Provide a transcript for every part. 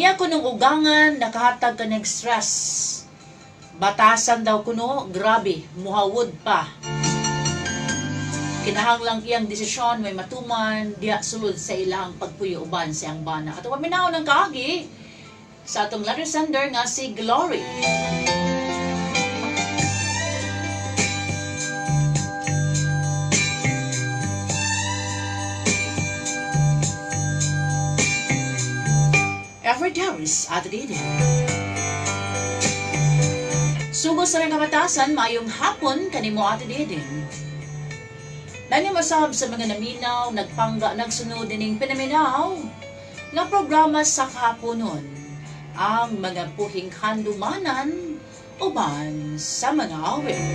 Ang iya kunong ugangan nakahatag ka ng stress. Batasan daw kuno, grabe, muhawod pa. Kinahanglang iyang desisyon may matuman diha sulod sa ilang pagpuyo uban sa iyang bana. Ato paminaw ng kaagi sa atong letter sender nga si Glory. Every Darius at Didi. Sugo sa ring kamatasan, maayong hapon kanimo, Ate Didin. Nani masab sa mga naminaw, nagpangga, nagsunod dining pinaminaw nga programa sa kahaponon, ang mga puhing handumanan uban sa mga awit.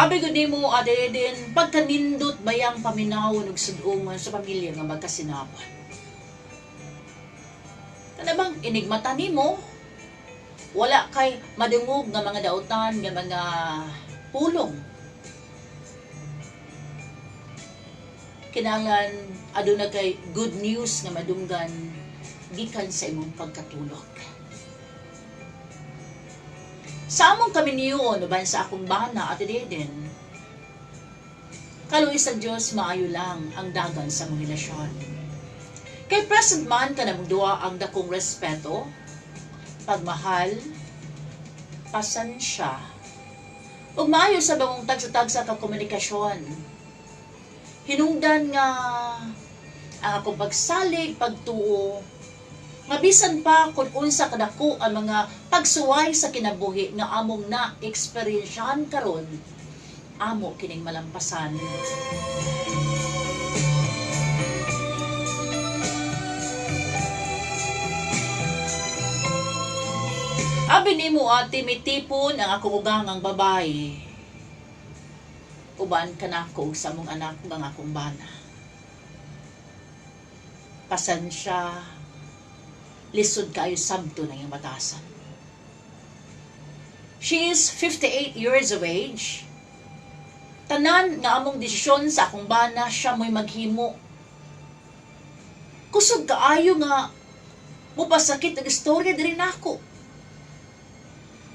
Abi gud nimo, Ate Didin, pagkanindot bayang paminaw ug sud-ungan sa pamilya nga magkasinabot. Kana bang inigmata nimo, wala kay madungog nga mga dautan nga mga pulong. Kinahanglan aduna kay good news nga madunggan gikan sa imong pagkatulog. Sa among kaminiyon uban sa akong bana, Ate Deden, kaluoy sa Dios, maayo lang ang dagan sa among relasyon. Kay present man kanamong duha ang dakong respeto, pagmahal, pasensya, ug maayo sa bangong tagsa-tagsa ka komunikasyon. Hinungdan nga ang akong pagsalig, pagtuo, nga bisan pa kung unsa kadako ang mga pagsuway sa kinabuhi nga among na-eksperyensyahan karon, amo kining malampasan. Abi nimo, ate, may tipon ang akong ugangang babae. Uban kanako sa among anak ug ang akong bana. Pasensya, lisod kaayo sabto ng iyang batasan. She is 58 years of age. Tanan nga among desisyon sa akong bana, siya mo'y maghimo. Kusog kaayo nga mupasakit ang istorya diri nako.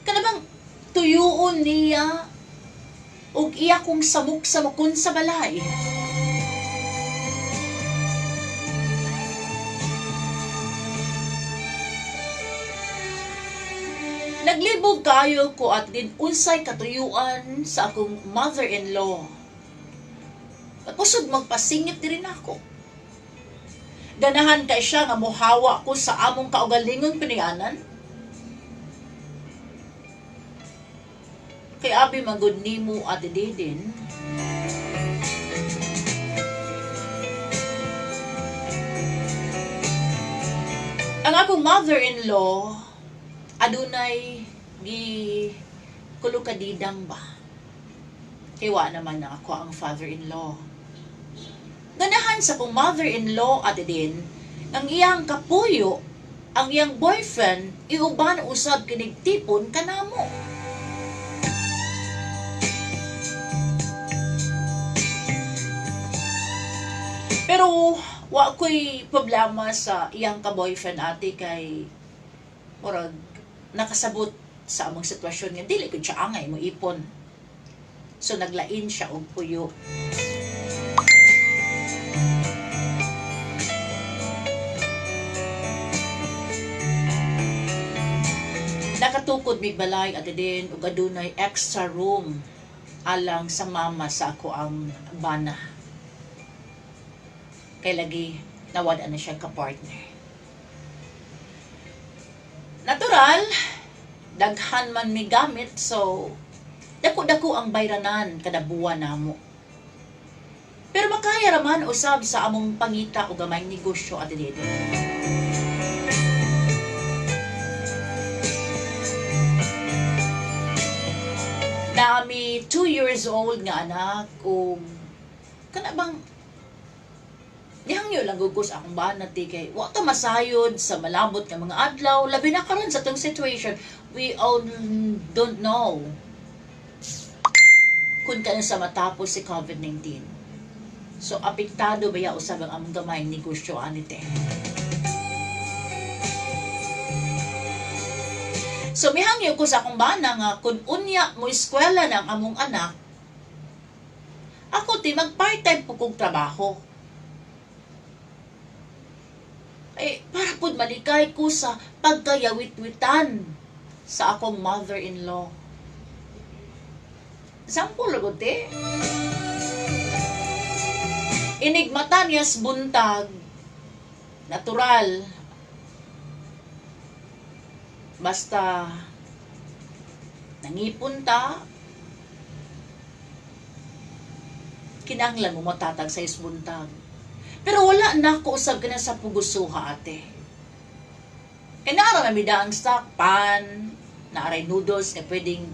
Kana bang tuyuon niya ug iya kong samok-samokon sa balay. Naglibog kayo ko at din unsay katuyuan sa akong mother-in-law. Kusog magpasingit diri nako. Ganahan kay siya nga mohawa ko sa among kaugalingong pinayanan. Kay abi magud nimo, Ate Didin, ang akong mother-in-law adunay gi kulukadidang ba. Kay wa naman ang ako ang father-in-law. Ganahan sa akong mother-in-law, Ate Din, ang iyang kapuyo, ang iyang boyfriend, iuban usab kinig tipon kanamo. Pero wa ko'y problema sa iyang ka-boyfriend, ate, kay murag nakasabot sa among sitwasyon nga dili gud siya angay mo ipon. So naglain siya og puyo. Nakatukod mig balay, Ate Din, ug adunay extra room alang sa mama sa ako ang bana. Kay lagi nawad na siya ka-partner. Natural, daghan man mi gamit, so dako-dako ang bayranan kada buwan namo. Pero makaya raman usab sa among pangita o gamay negosyo, Ate Dede. Naami 2 years old nga anak ug kana bang nihangyo lang gud ko sa akong bana ti kay wa ta masayod sa malabot nga mga adlaw, labi na karon sa tong situation. We all don't know Kung kanus-a matapos si COVID-19. So, apektado ba ya usab ang among gamayng negosyo ani, te? So, mihangyo ko sa akong bana nga kung unya mo eskwela ng among anak, ako ti mag part-time po kong trabaho. Eh, para pud malikay ko sa pagkayawit-witan sa akong mother-in-law. Sample ra te. Inigmata niya sa buntag, natural. Basta nangipon ta, kinahanglan mo matatag sa buntag. Pero wala na ako usab ka na sa pugusuha, ate. Kaya naara na mida ang stock, pan, naaray noodles nga pwedeng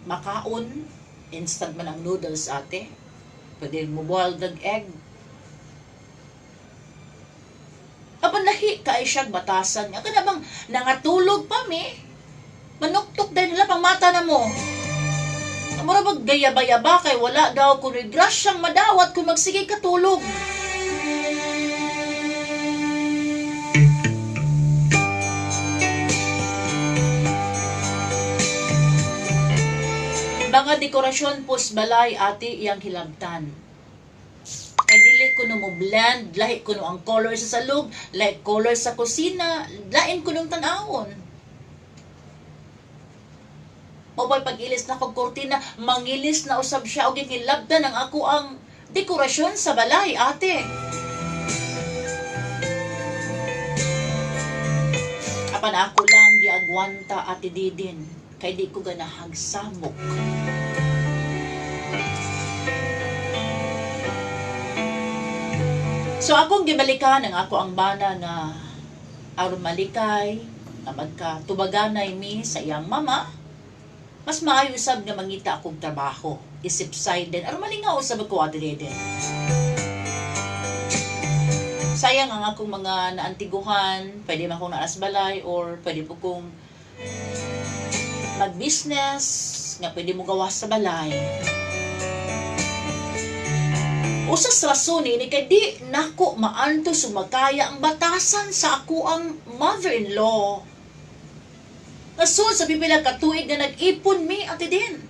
makaon. Instant man ang noodles, ate. Pwede mo boiled ang egg. Apan lahi kay siyang batasan nga kana bang nangatulog pa mi. Manuktok din nila pang mata na mo. Mura bag gayaba-yaba kay wala daw kuno'y grasyang madawat kung magsige katulog. Mga dekorasyon pos balay, ate, iyang hilabtan. Kay dili ko no mo blend, lahi ko no ang color sa salog, lahi color sa kusina, lain ko nung tan-awon. Mao pag-ilis na kog kurtina, mangilis na usab siya og gihilabtan ang ako ang dekorasyon sa balay, ate. Apan ako lang giagwanta, Ate Didin, kay di ko ganahag samok. So akong gibalikan ang ako ang bana nga aron malikay, nga magkatubaganay mi sa iyang mama, mas maayo usab nga mangita akong trabaho. Isip side din. Aron malingaw usab ako, Ate Dede. Sayang ang akong mga naantiguhan, pwede man akong naas balay or pwede po kong mag-business nga pwede mo gawa sa balay. Usas rason ni kay di nako maantos sumakaya ang batasan sa ako ang mother-in-law. Nasud sa pipila ka tuig nga nag-ipon mi, Ate din.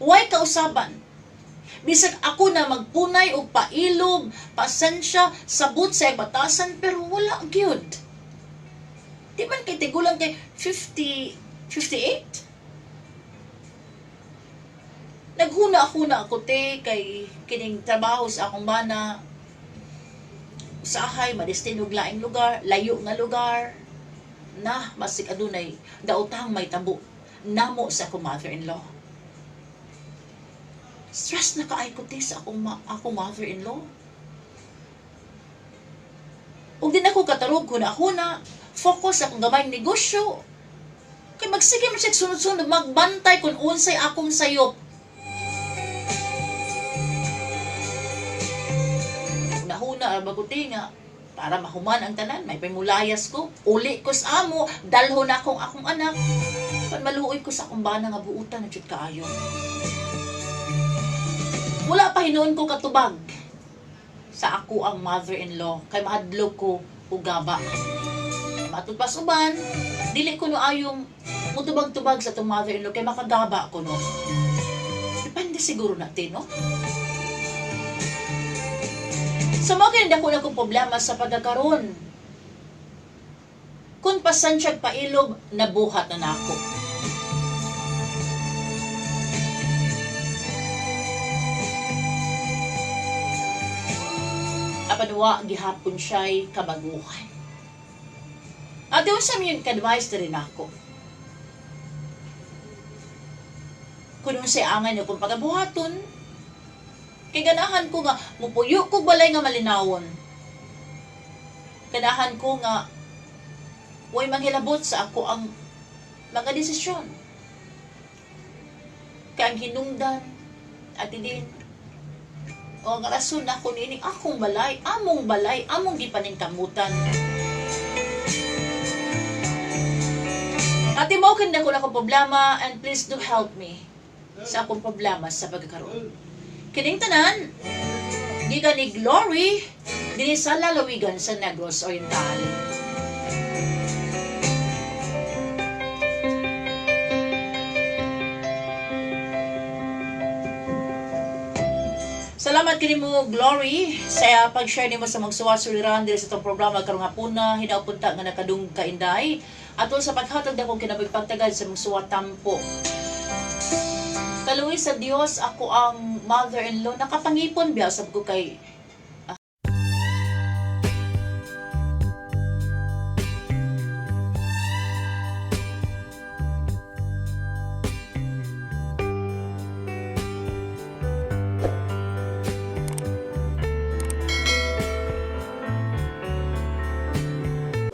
Way kausaban. Bisag ako na magpunay og pailob, pasensya, sabot sa batasan, pero wala gyud. Di man kay tigulang kay 50, 58? Naghuna-huna ako, te, kay kining trabaho sa akong bana. Usahay, madestin og laing lugar, layo nga lugar. Na, masig adunay daotang may tabo namo sa akong mother-in-law. Stress na kaay ko, te, sa akong mother-in-law. Ug di na ko katarog, huna-huna, focus akong gamayng negosyo. Kay magsige man siya sunod-sunod, magbantay kung unsay akong sayop. Huna-huna, arba ko nga, para mahuman ang tanan, may pamulayas ko, uli ko sa amo, dalho na akong akong anak. Pan maluoy ko sa akong bana nga buutan na jud kaayo. Wala pa hinuon ko katubag sa ako ang mother-in-law kay mahadlok ko ugaba. Matud pa uban, dili ko no ayong mutubag-tubag sa itong mother-in-law kay makagaba ko no. Depende siguro natin, no? Sa mga kaya dako na kong problema sa pagkakaroon. Kung pasansyag pailob, nabuhat na nako. Apan wa gihapon siya'y kabaguhan. Ate, unsa man yun ka-advise na rin ako? Kung unsay angay na kung pagabuhaton, kay ganahan ko nga mupuyo ko balay nga malinawon. Ganahan ko nga way manghilabot sa ako ang mga desisyon. Kay ang hinungdan, Ate din, o ang rason na ako niining akong balay, among balay, among gipaningkamutan. Ate mo kin ko na akong problema and please do help me sa akong problema sa pagkakaroon. Kining tanan, gikan ni Glory, dinhi sa lalawigan sa Negros Oriental. Salamat kini mo, Glory, sa pag-share nimo sa magsuwa suliran diri sa itong programa karong hapuna. Hinaot punta nga nakadungog ka, Inday. Atol sa paghatag dakong kinabuhi pagtagad sa magsuwa tampo. Kaluoy sa Dios, ako ang mother-in-law nakapangipon biya sab ko kay